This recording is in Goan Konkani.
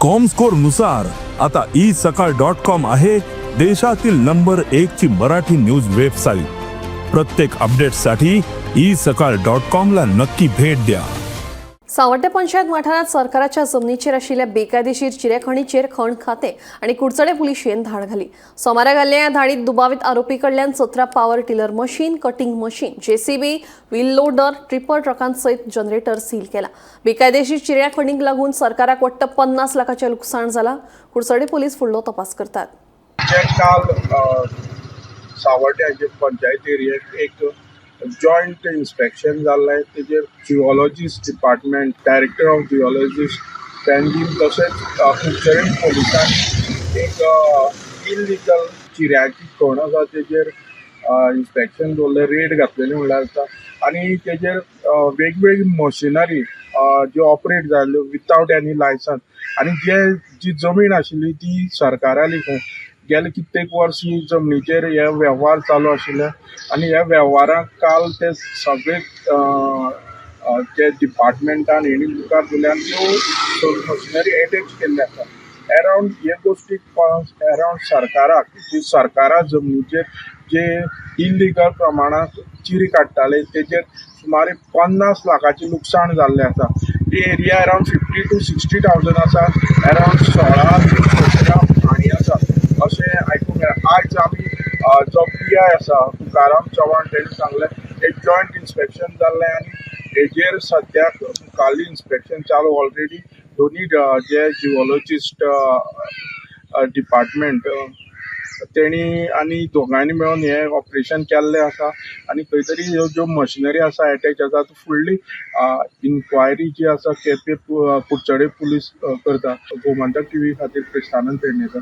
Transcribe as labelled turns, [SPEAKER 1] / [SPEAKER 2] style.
[SPEAKER 1] कॉमस्कोर नुसार आता ई सकाळ डॉट कॉम आहे देशातील नंबर एक ची मराठी न्यूज वेबसाईट. प्रत्येक अपडेटसाठी ई सकाळ डॉट कॉम ला नक्की भेट द्या.
[SPEAKER 2] सावड्डे पंचायत वाठारात सरकाराच्या जमनीचेर आशिल्ल्या बेकायदेशीर चिरेखणीचेर खण खाते आनी कुडचडे पुलिशेन धाड घाली. सोमारा घाल्ल्या ह्या धाडीत दुबावीत आरोपी कडल्यान 17 power tiller machine, cutting machine, JCB, wheel loader, tipper ट्रकांसयत generator seal केला. बेकायदेशीर चिऱ्या खणीक लागून सरकाराक वट्ट 50 लाखाचें लुकसाण जाला. कुडचडे पोलीस फुडलो तपास करतात.
[SPEAKER 3] जे काल सावड्ड्याचे पंचायत एरियेक एक जॉयंट इन्स्पेक्शन जाल्लें, तेजेर geologist department, director of geologist Panjim, तशेंच कुडचडे पुलिसांनी एक इलिगल चिऱ्याची खण आसा तेजेर इन्स्पेक्शन दवरलें, रेड घातलेली म्हणल्यार जाता. आनी तेजेर वेगवेगळी मशिनरी ज्यो ऑपरेट जाल्ल्यो विथआवट एनी लायसन्स आनी जे जी जमीन आशिल्ली ती सरकाराली खंय. गेले कित्येक वर्स ही जमनीचेर हे वेव्हार चालू आशिल्ले आनी ह्या वेव्हाराक काल ते सगळे जे डिपार्टमेंटान हेणी मुखार दिले आनी त्यो मशिनरी एटॅच केल्ले आसा. एरावंड हे गोश्टीक एरावंड सरकाराक जी सरकारा जमनीचेर जे इलिगल प्रमाणांत चिरी काडटाले तेजेर सुमारे 50 लाखाचें लुकसाण जाल्लें आसा. ती area around 50 to 60 thousand आसा. एरावंड 16 ते 17 खाणी आसा अशें आयकूंक मेळ्ळें. आयज आमी जो पी I आसा तुकाराम चव्हाण, तेणी सांगलें एक जॉयंट इन्स्पेक्शन जाल्लें आनी हेजेर सद्याक मुखाल्ली इन्स्पेक्शन चालू. ऑलरेडी दोनी जे जिओलॉजिस्ट डिपार्टमेंट तेणी आनी दोगांयनी मेळून हें ऑपरेशन केल्लें आसा आनी खंय तरी ह्यो ज्यो मशिनरी आसा एटॅच आसा, फुडली इन्क्वायरी जी आसा केपें कुडचडे पुलीस करता. गोमंतक टीव्ही खातीर क्रिस्तानंद पेडणेकर.